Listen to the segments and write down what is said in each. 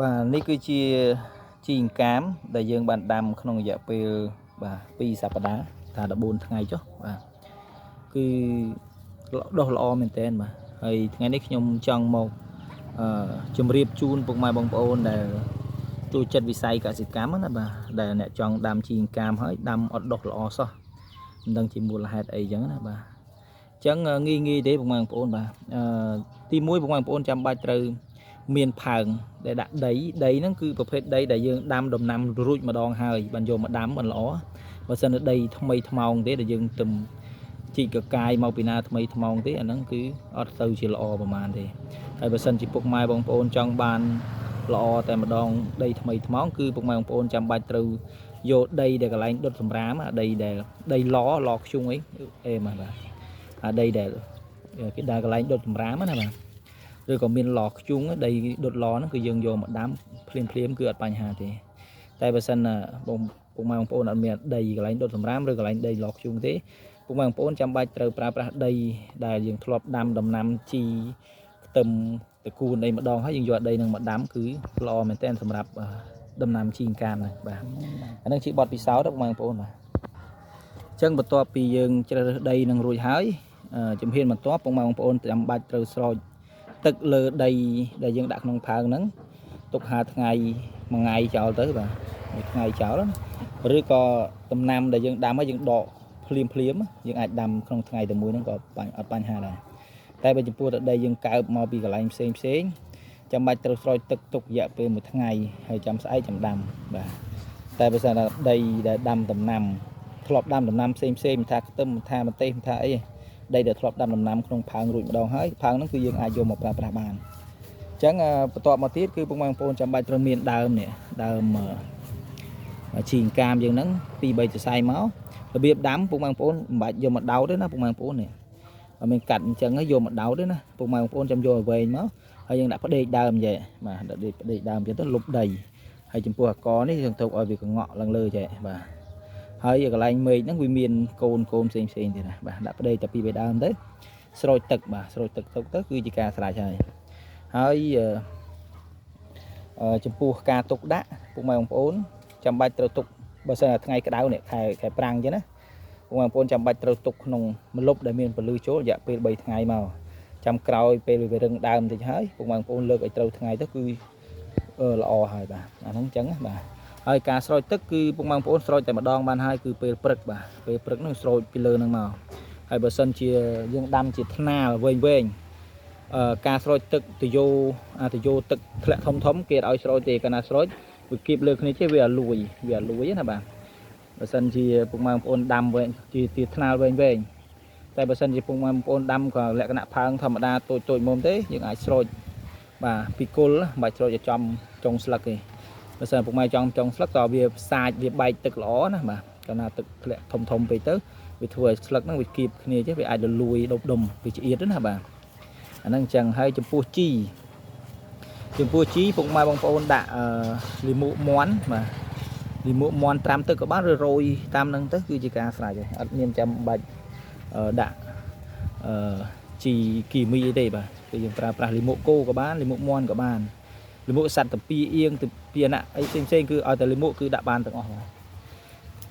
បាទនេះគឺជាជីអង្កាមដែលយើងបានដាំក្នុងរយៈពេលបាទ2សប្តាហ៍ថា14ថ្ងៃចុះបាទគឺដុះល្អមែនទែនបាទហើយថ្ងៃនេះខ្ញុំចង់មកអឺជម្រាបជូនពុកម៉ែបងប្អូនដែលចូលចិត្តវិស័យកសិកម្មណាបាទដែលអ្នកចង់ដាំជីអង្កាមហើយដាំអត់ដុះល្អសោះមិនដឹងជាមូលហេតុអីចឹងណាបាទអញ្ចឹងងាយងាយទេពុកម៉ែបងប្អូនបាទអឺទី1ពុកម៉ែបងប្អូនចាំបាច់ត្រូវមានផើងដែលដាក់ដីដីហ្នឹងគឺប្រភេទដីដែលយើងដាំដំណាំរួចម្ដងហើយបានយកមកដាំបានល្អបើសិនជាដីថ្មីថ្មោងទេដែលយើងទឹមជីកកកាយមកពីណាថ្មីថ្មោងទេអាហ្នឹងគឺអត់ទៅជាល្អប្រហែលទេហើយបើសិនជាពុកម៉ែបងប្អូនចង់បានល្អតែម្ដងដីថ្មីថ្មោងគឺពុកម៉ែបងប្អូនចាំបាច់ត្រូវយកដីដែលកន្លែងដុតសម្រាមអាដីដែលដីឡឡខ្ជុងអីអេមកបាទអាដីដែលគេដើរកន្លែងដុតសម្រាមណាបាទឬក៏មានឡខ្ជុងដីដុតឡហ្នឹងគឺយើងយកមកដាំភ្លាមភ្លាមគឺអត់បញ្ហាទេតែបើសិនណាបងពុកម៉ែបងប្អូនអត់មានដីកន្លែងដុតសម្រាមឬកន្លែងដីឡខ្ជុងទេពុកម៉ែបងប្អូនចាំបាច់ត្រូវប្រើប្រាស់ដីដែលយើងធ្លាប់ដាំដំណាំជីខ្ទឹមតកូនអីម្ដងហើយយើងយកដីនឹងមកដាំគឺល្អមែនទែនសម្រាប់ដំណាំជីអង្កាមហ្នឹងបាទអាហ្នឹងជាបទពិសោធន៍ពុកម៉ែបងប្អូនបាទអញ្ចឹងបន្ទាប់ពីយើងជ្រើសរើសដីនឹងរួចហើយជំហានបន្ទាប់ពុកម៉ែបងប្អូនចាំបាច់ត្រូវស្រោចទឹកលើដីដែលយើងដាក់ក្នុងផើងហ្នឹងទុកហាថ្ងៃមួយថ្ងៃចោលទៅបាទមួយថ្ងៃចោលណាឬក៏ដំណាំដែលយើងដាំហើយយើងដកភ្លាមភ្លាមយើងអាចដាំក្នុងថ្ងៃតែមួយហ្នឹងក៏អត់បញ្ហាដែរតែបើចំពោះដីយើងកើបមកពីកន្លែងផ្សេងផ្សេងចាំបាច់ត្រូវស្រោចទឹកទុករយៈពេលមួយថ្ងៃហើយចាំស្អែកចាំដាំបាទតែបើសិនថាដីដែលដាំដំណាំធ្លាប់ដាំដំណាំផ្សេងផ្សេងមិនថាខ្ទឹមមិនថាម្ទេសមិនថាអីដីដែលធ្លាប់ដាំដំណាំក្នុងផើងរួចម្ដងហើយផើងហ្នឹងគឺយើងអាចយកមកប្រើប្រាស់បានអញ្ចឹងបន្ទាប់មកទៀតគឺពុកម៉ែបងប្អូនចាំបាច់ត្រូវមានដើមនេះដើមជីអង្កាមយើងហ្នឹង2 3សរសៃមករបៀបដាំពុកម៉ែបងប្អូនមិនបាច់យកមកដោតទេណាពុកម៉ែបងប្អូននេះអត់មានកាត់អញ្ចឹងយកមកដោតទេណាពុកម៉ែបងប្អូនចាំយកឲ្យវែងមកហើយយើងដាក់ផ្ដេកដើមចេះបាទដាក់ផ្ដេកដើមអញ្ចឹងទៅលុបដីហើយចំពោះអាកនេះយើងត្រូវឲ្យវាកងក់ឡើងលើចេះបាទហើយកន្លែងមេឃហ្នឹងវាមានកូនកូនផ្សេងផ្សេងទៀតណាបាទដាក់ផ្ដេកតែពីរបីដើមទៅស្រោចទឹកបាទស្រោចទឹកទុកទៅគឺជាការស្រេចហើយហើយចំពោះការទុកដាក់ពុកម៉ែបងប្អូនចាំបាច់ត្រូវទុកបើសិនជាថ្ងៃក្តៅនេះខែខែប្រាំងអញ្ចឹងណាពុកម៉ែបងប្អូនចាំបាច់ត្រូវទុកក្នុងម្លប់ដែលមានពន្លឺចូលរយៈពេល3ថ្ងៃមកចាំក្រោយពេលវារឹងដើមតិចហើយពុកម៉ែបងប្អូនលើកឲ្យត្រូវថ្ងៃទៅគឺល្អហើយបាទអាហ្នឹងអញ្ចឹងណាបាទហើយការស្រោចទឹកគឺពុកម៉ែបងប្អូនស្រោចតែម្ដងបានហើយគឺពេលព្រឹកបាទពេលព្រឹកហ្នឹងស្រោចពីលើហ្នឹងមកហើយបើសិនជាយើងដាំជាថ្នាលវែងវែងការស្រោចទឹកទយោអាទយោទឹកធ្លាក់ធំធំគេអត់ឲ្យស្រោចទេកាលណាស្រោចវាគៀបលើគ្នាទេវាអាលួយវាអាលួយណាបាទបើសិនជាពុកម៉ែបងប្អូនដាំវែងជាទីថ្នាលវែងវែងតែបើសិនជាពុកម៉ែបងប្អូនដាំក៏លក្ខណៈផើងធម្មតាតូចតូចមុំទេយើងអាចស្រោចបាទពីគល់មិនបាច់ស្រោចឲ្យចំចុងស្លឹកទេបើសិនពុកម៉ែចង់ចុងស្លឹកក៏វាសាចវាបែកទឹកល្អណាបាទកាលណាទឹកធ្លាក់ធំធំពេកទៅវាធ្វើឲ្យស្លឹកហ្នឹងវាគៀបគ្នាចេះវាអាចលលួយដុបដុំវាឆ្អៀតណាបាទអាហ្នឹងអញ្ចឹងហើយចំពោះជីចំពោះជីពុកម៉ែបងប្អូនដាក់លាមកមាន់បាទលាមកមាន់ត្រាំទឹកក៏បានឬរោយតាមហ្នឹងទៅគឺជាការស្រេចហើយអត់មានចាំបាច់ដាក់អឺជីគីមីអីទេបាទគឺយើងប្រើប្រាស់លាមកគោក៏បានលាមកមាន់ក៏បានលាមកសត្វតាពីអៀងតាពីអណៈអីផ្សេងផ្សេងគឺឲ្យតែលាមកគឺដាក់បានទាំងអស់បាទ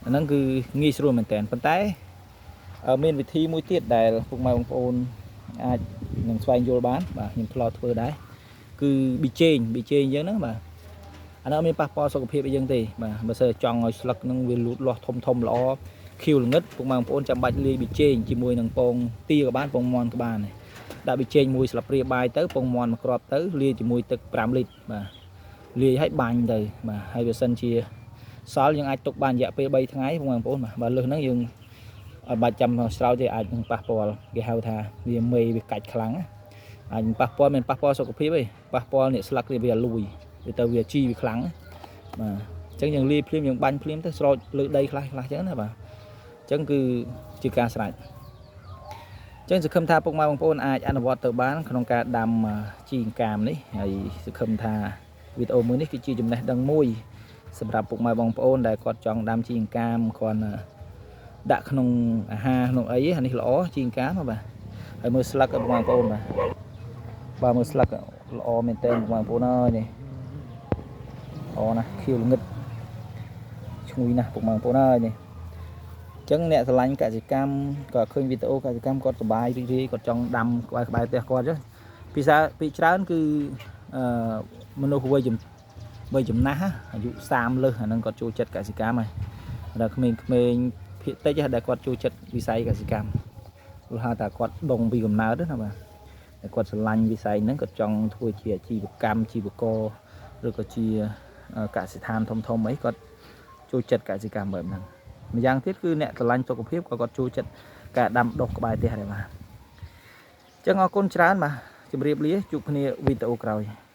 អាហ្នឹងគឺងាយស្រួលមែនតើប៉ុន្តែមានវិធីមួយទៀតដែលពុកម៉ែបងប្អូនអាចនឹងស្វែងយល់បានបាទខ្ញុំធ្លាប់ធ្វើដែរគឺប៊ីចេងប៊ីចេងអញ្ចឹងណាបាទអានោះអត់មានប៉ះពាល់សុខភាពអីចឹងទេបាទបើសិនចង់ឲ្យស្លឹកនឹងវាលូតលាស់ធំធំល្អខៀវល្ងិតពុកម៉ែបងប្អូនចាំបាច់លាយប៊ីចេងជាមួយនឹងពងទាក៏បានពងមាន់ក៏បានដាក់ប៊ីចេងមួយស្លាបព្រាបាយទៅពងមាន់មួយគ្រាប់ទៅលាយជាមួយទឹក5លីត្របាទលាយឲ្យបាញ់ទៅបាទហើយបើសិនជាសល់យើងអាចទុកបានរយៈពេល3ថ្ងៃពុកម៉ែបងប្អូនបាទបើលើសហ្នឹងយើងអត់បាច់ចាំស្រោចទេអាចនឹងប៉ះពាល់គេហៅថាវាមេវាកាច់ខ្លាំងអាចប៉ះពាល់មិនប៉ះពាល់សុខភាពទេប៉ះពាល់អ្នកស្លឹកវាលួយវាទៅវាជីវាខ្លាំងបាទអញ្ចឹងយើងលាយភ្លាមយើងបាញ់ភ្លាមទៅស្រោចលើដីខ្លះខ្លះអញ្ចឹងណាបាទអញ្ចឹងគឺជាការស្រេចអញ្ចឹងសង្ឃឹមថាពុកម៉ែបងប្អូនអាចអនុវត្តទៅបានក្នុងការដាំជីអង្កាមនេះហើយសង្ឃឹមថាវីដេអូមួយនេះគឺជាចំណេះដឹងមួយសម្រាប់ពុកម៉ែបងប្អូនដែលគាត់ចង់ដាំជីអង្កាមគាត់ដាក់ក្នុងអាហារក្នុងអីអានេះល្អជីអង្កាមបាទហើយមើលស្លឹកបងប្អូនបាទបាទមើលស្លឹកល្អមែនតើបងប្អូនអើយនេះ ល្អណាស់ខៀវល្ងឹតឈ្ងុយណាស់ពុកម៉ែបងប្អូនអើយនេះអញ្ចឹងអ្នកស្រឡាញ់កសិកម្មក៏ឃើញវីដេអូកសិកម្មគាត់សប្បាយរីករាយគាត់ចង់ដាំក្បែរក្បែរផ្ទះគាត់ចុះភាសាពីច្រើនគឺអឺមនុស្សវ័យចំវ័យចំណាស់អាយុ30លើសអាហ្នឹងគាត់ចូលចិត្តកសិកម្មហើយដល់ក្មេងៗភាគតិចដែលគាត់ចូលចិត្តវិស័យកសិកម្មព្រោះហៅថាគាត់ដងពីកំណើតណាបាទតែគាត់ស្រឡាញ់វិស័យហ្នឹងគាត់ចង់ធ្វើជាអាជីវកម្មជីវករឬក៏ជាកសិដ្ឋានធំធំអីគាត់ចូលចិត្តកសិកម្មបែបហ្នឹងម្យ៉ាងទៀតគឺអ្នកស្រឡាញ់សុខភាពក៏គាត់ចូលចិត្តការដាំដុះក្បែរផ្ទះដែរបាទអញ្ចឹងអរគុណច្រើនបាទជម្រាបលាជួបគ្នាវីដេអូក្រោយ។